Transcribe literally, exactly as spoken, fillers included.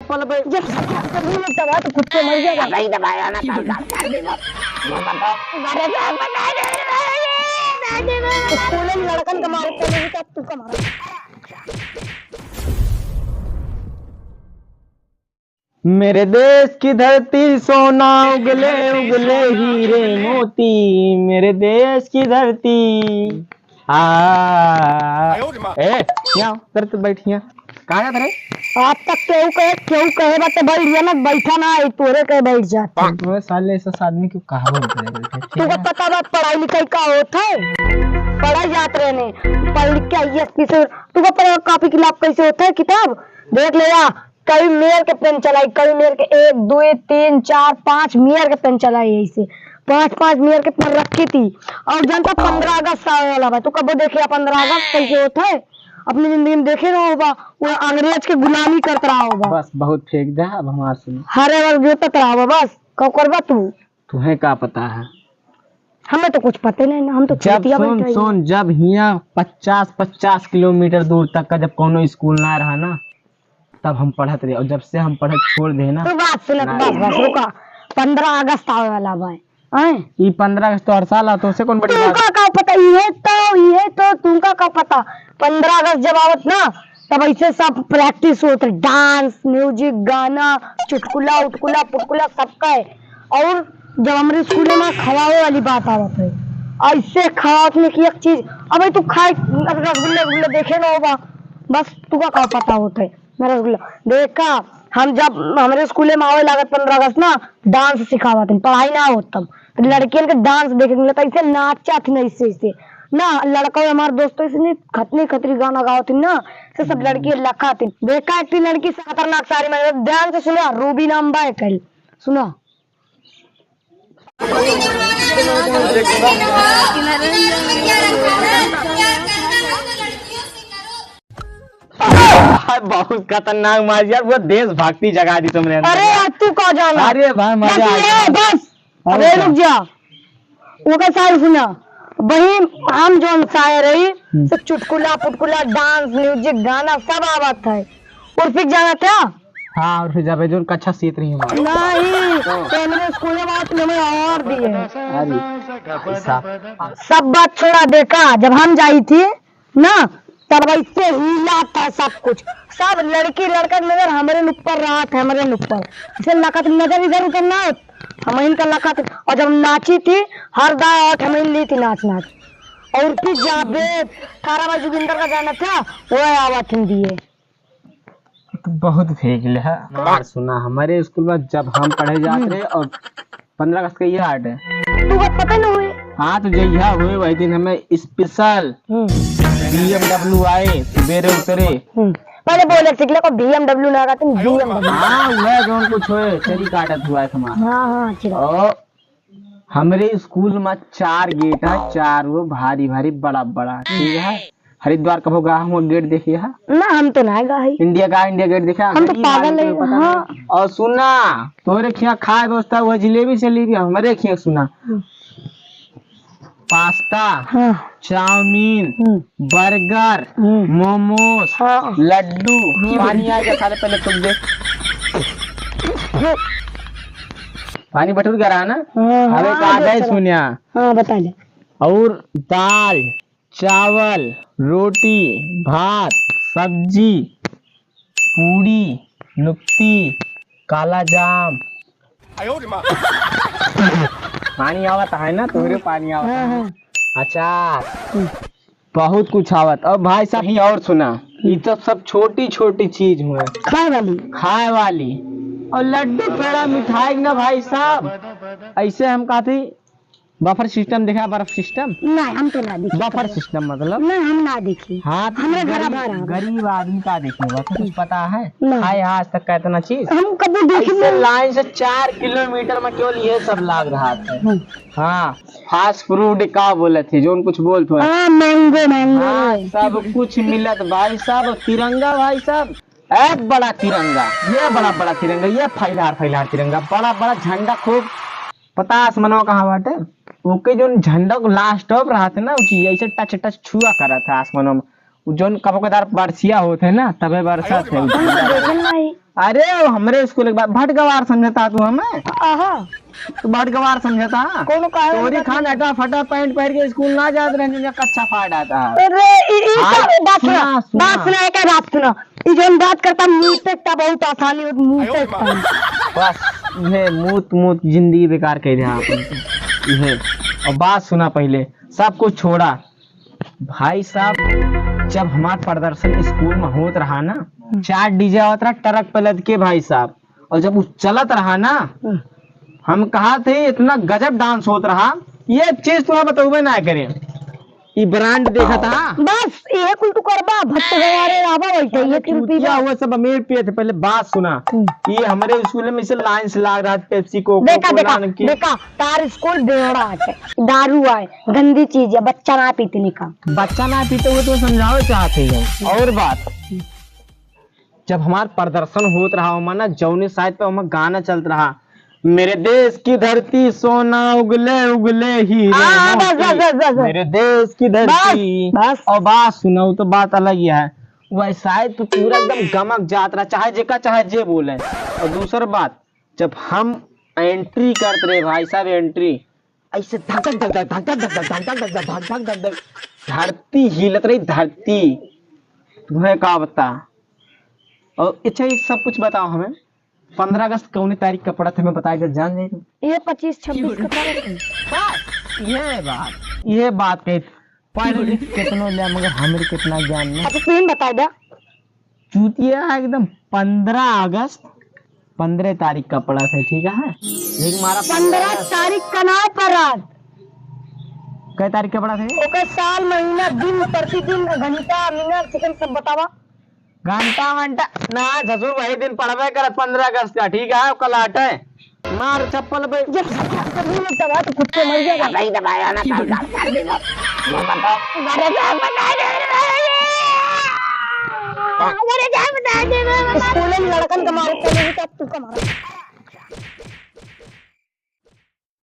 पल बे-, जब तक नहीं दबा तो खुद को मर जाएगा। नहीं दबाया ना, तो बात कर दे बस। अरे बाप, बता दे, बता दे, बता दे। स्कूल में लड़कन का मारे तो नहीं, तो तू का मारा। मेरे देश की धरती सोना उगले उगले हीरे मोती, मेरे देश की धरती। आ, ए, यहाँ, उधर तो बैठ यहाँ। कहाँ जात रहे? आज तक केहू कहे, केहू कहे बा तो बैठ जा ना, बैठा ना है, तोरे कहे बैठ जा। तोरे साले ऐसा आदमी क्यों कहा बोलते हैं, बैठे? तू का पता बा पढ़ाई लिखाई का होत है? पढ़ाई जात रहने, पढ़ लिख के आई ए एस पी से, तू का पता कॉपी किताब कैसे होत है? किताब देख ले या, कभी मेर के पेन चलाई, कभी मेर के एक, दो, तीन, चार, पाँच मेर के पेन चलाई ऐसे। पाँच, पाँच मेर के पेन रखी थी। और जनता पन्द्रह अगस्त आवे वाला बा, तू कबो देखे पन्द्रह अगस्त कैसे होत है? अपनी जिंदगी में देखे रहो बा, वो अंग्रेज के गुलामी करत रहो बा। बस, बहुत फेंक दे, अब हमार सुन। हरे वक्त जोतत रहो बा, बस, का करबा तू? तुम्हें का पता है? हमें तो कुछ पते नहीं ना, हम तो जब खेतिया सुन, बैठे हैं। सुन, जब हियाँ पचास, पचास किलोमीटर दूर तक का जब कोनो स्कूल ना रहा ना, तब हम पढ़त रहे, और जब से हम पढ़त छोड़ दे ना, तू बात सुनत, ना बस, रहे। बस, रुका। पन्द्रह अगस्त आवे वाला बा, हैं? ई पन्द्रह अगस्त तो हर साल आता, उसे कौन बड़ी बात? तुमका का पता, इहे तो, इहे तो, तुमका का पता? पन्द्रह अगस्त जब आवत ना, तब ऐसे सब practice होत रहे, dance, music, गाना, चुटकुला, उटकुला, पुटकुला, सबका है। और जब हमरे स्कूल में खवावे वाली बात आवत है, ऐसे खवावत में कि एक चीज, अबे तू खाए रसगुल्ले, रसगुल्ले देखे ना होबा, बस तुका का पता होत है ना रसगुल्ला। देखा, हम जब हमरे स्कूल में आवे लागत पन्द्रह अगस्त ना, dance सिखावत हैं, पढ़ाई ना होत तब, तो लड़कियन के dance देखे के मिलत, ऐसे नाचत हैं, ऐसे, ऐसे ना, लड़का हमारे दोस्तों ऐसे नहीं, खतरी खतरी गाना गावत हैं ना, से सब लड़की लखात हैं। देखा, एक ठे लड़की से खतरनाक साड़ी में, ध्यान से सुना, रूबी नाम बा एकर, सुना। बहुत खतरनाक मार यार, वो देशभक्ति जगा दी तुमने अंदर। अरे यार, तू का जाना? अरे भाई, मजा आ गया। बस, अरे अबे रुक जा। ओकर शायर सुना। वही हम जौन शायर हई, हम्म। से चुटकुला, पुटकुला, dance, music, गाना सब आवत है। उर्फी के जानत है? हाँ, उर्फी जाबे जौन कक्षा सीत रही हमारे। नहीं, तो हमरे स्कूल में बात हमें award दिए। अरे, भाई साहब। सब बात छोड़ा, देखा, जब हम जाई थी, ना, तब ऐसे हिला था सब कुछ, सब लड़की लड़का नजर हमरे ऊपर रहा था, हमरे ऊपर। ऐसे लखत नजर इधर उधर ना होत, हम इनका लखत। और जब नाची थी, हर दाव आठ हम ली थी नाच नाच। और फिर जाबे थारा भाई जोगिंदर का जाना था, वो आवत हम दिए। तो बहुत फेंक ले है। मार सुना, हमारे स्कूल में जब हम पढ़े जात हम्म। रहे और पन्द्रह अगस्त का ये हाट है। तू बात पता न हुए। हाँ, तो जहिया हुए वही दिन हमें special हम्म। B M W आए, सुबेरे उतरे। हम्म। पहले बोले सीख ले, को B M W ना कहते, B M W। हाँ, वह जौन कुछ होए, चरी काटत हुआ है तुम्हारा। हाँ, हाँ, चलो। और हमरे स्कूल में चार गेट है, चार वो भारी भारी बड़ा बड़ा, ठीक है। हरिद्वार कभो गा हुआ गेट देखिए है? ना, हम तो ना गा है। इंडिया का इंडिया गेट देखा? हम तो गरीब पागल आदमी है, को पता हाँ। नहीं। और सुना, तोरे खिया खाए दोस्ता वो जिलेबी से लीबी, हमरे खिया सुना। हम्म। पास्ता, हाँ। चाउमीन, हम्म। बर्गर, हम्म। मोमोज, हाँ। लड्डू, हाँ। पानी आ गया, साले पहले तुम दे। पानी बटुर गया रहा ना? हाँ, अबे हाँ, का दे अच्छा। सुनिया। हाँ, बता दे। और दाल, चावल, रोटी, भात, सब्जी, पूड़ी, नुक्ती, काला जाम। पानी आवत है ना, तोहरे पानी आवत हाँ, है। हाँ। अचार, हम्म। बहुत कुछ आवत। अब भाई साहब, ही और सुना, ये तो सब छोटी छोटी चीज हुए। खाए वाली। खाए वाली। और लड्डू, पेड़ा, मिठाई ना भाई साहब, ऐसे हम कहते बफर सिस्टम देखा, बर्फ सिस्टम? नहीं, हम तो ना देखी। बफर सिस्टम मतलब? नहीं, हम ना देखी। हाँ, तो हमरे घर गरीब, बाहर आ गए। गरीब आदमी का देखे, बस कुछ पता है? नहीं। खाए आज तक का इतना चीज? हम कभी देखे ऐसे नहीं। लाइन से चार किलोमीटर में केवल ये सब लाग रहा था। हम्म। हाँ, फास्ट फूड का बोले थे, जो कुछ बोलते हैं। हाँ, मैंगो, मैंगो। हाँ, सब कुछ मिलत भाई साहब, तिरंगा भाई साहब। ए बड़ा तिरंगा, ये बड़ा बड़ा तिरंगा, ये फैलार फैलार तिरंगा, बड़ा बड़ा झंडा खूब। पता आसमानवा कहाँ बाटे? ओके जोन झंडा को लास्ट ऑफ रहा था ना, उ चीज ऐसे टच टच छुआ कर रहा था आसमानवा में। उ जौन कबो कदार बरसिया होत है ना, तबे बरसत है। हम तो देखे नहीं। अरे, वो हमरे स्कूल के बाद भटगवार समझता तू हमें? आहा। तू भटगवार समझता? कौनो काहे तोरी वाला खान बात अटा फटा पैंट पहन के स्कूल ना जात रहे, जो कच्छा फाड़ आता है। अरे, ई, ई आज का बात सुना, सुना, सुना। बात सुना, एक बात सुना। ई जौन बात करता, मुंह टेकता बहुत आसानी होत, मुंह टेकता। बस, इहे मूत, मूत जिंदगी बेकार कर दिया आपन। इहे। और बात सुना पहले, सब कुछ छोड़ा। भाई साहब, जब हमार प्रदर्शन स्कूल में होत रहा ना, हम्म। चार डीजे आवत रहा ट्रक पे लद के भाई साहब, और जब उ चलत रहा ना, हम्म। हम कहा थे इतना गजब डांस होत रहा, ये चीज तुम्हें बतौबे ना करे। ई ब्रांड देखा था। बस, ये कुल तू करबा, भट्ट गवारे रहबा बैठे, ये अरे कुल चूतिया पीबा। हुआ सब अमीर पिए थे, पहले बात सुना। हम्म। ये हमारे स्कूल में इसे लाइन से लाग रहा था, पेप्सी, कोको, देखा, कोला देखा, की। देखा। तार स्कूल बेवड़ा है, दारू है, गंदी चीज है, बच्चा ना पीते निका। बच्चा ना पीते हुए तो समझावे चाहते हैं। और बात, जब हमार प्रदर्शन होत रहा, ओमा ना जौने साइड पे ओमा गाना चलत रहा, "मेरे देश की धरती सोना उगले उगले हीरे हाँ, हाँ, बस, मोती, बस, बस, बस, बस। मेरे देश की धरती।" बस, बस। और बात सुनाओ तो बात अलग ही है। वह साइड पे पूरा एकदम गमक जात रहा, चाहे जेका चाहे जे बोले। और दूसर बात, जब हम एंट्री करत रहे भाई साहब, एंट्री ऐसे धक धक धक धक, धक धक धक धक, धक धक धक धक, धक धक धक धक, धरती हिलत रही, धरती। तुम्हें का बता? और अच्छा, एक सब कुछ बताओ हमें, पन्द्रह अगस्त कौने तारीख का पड़ा था, हमें बताए दे, जान जाए तो। ये पच्चीस छब्बीस का पड़ा था। बस, ये बात, ये बात कही। पढ़ लिख कितनो लिया, मगर हमरे कितना ज्ञान नहीं। अच्छा, तुम बता दे। चूतिया एकदम। पन्द्रह अगस्त, पन्द्रह तारीख का पड़ा था, ठीक है? लेकिन हमारा पन्द्रह तारीख का ना पड़ा। कै तारीख का पड़ा था? ओकर साल, महीना, दिन, प्रतिदिन, घंटा, मिनट, सेकंड सब बतावा। घंटा वंटा ना ससुर, वही दिन पड़बे करत, पन्द्रह अगस्त का, ठीक है? कल आटे। मार चप्पल पे। जब तब तो कुत्ते मर जाएगा। नहीं दबाया ना, तब गाल फाड़ देगा। अरे जा बता दे रे। अरे जा बता दे रे। स्कूल में लड़कन का मारे चले भी, तब तू का मारा।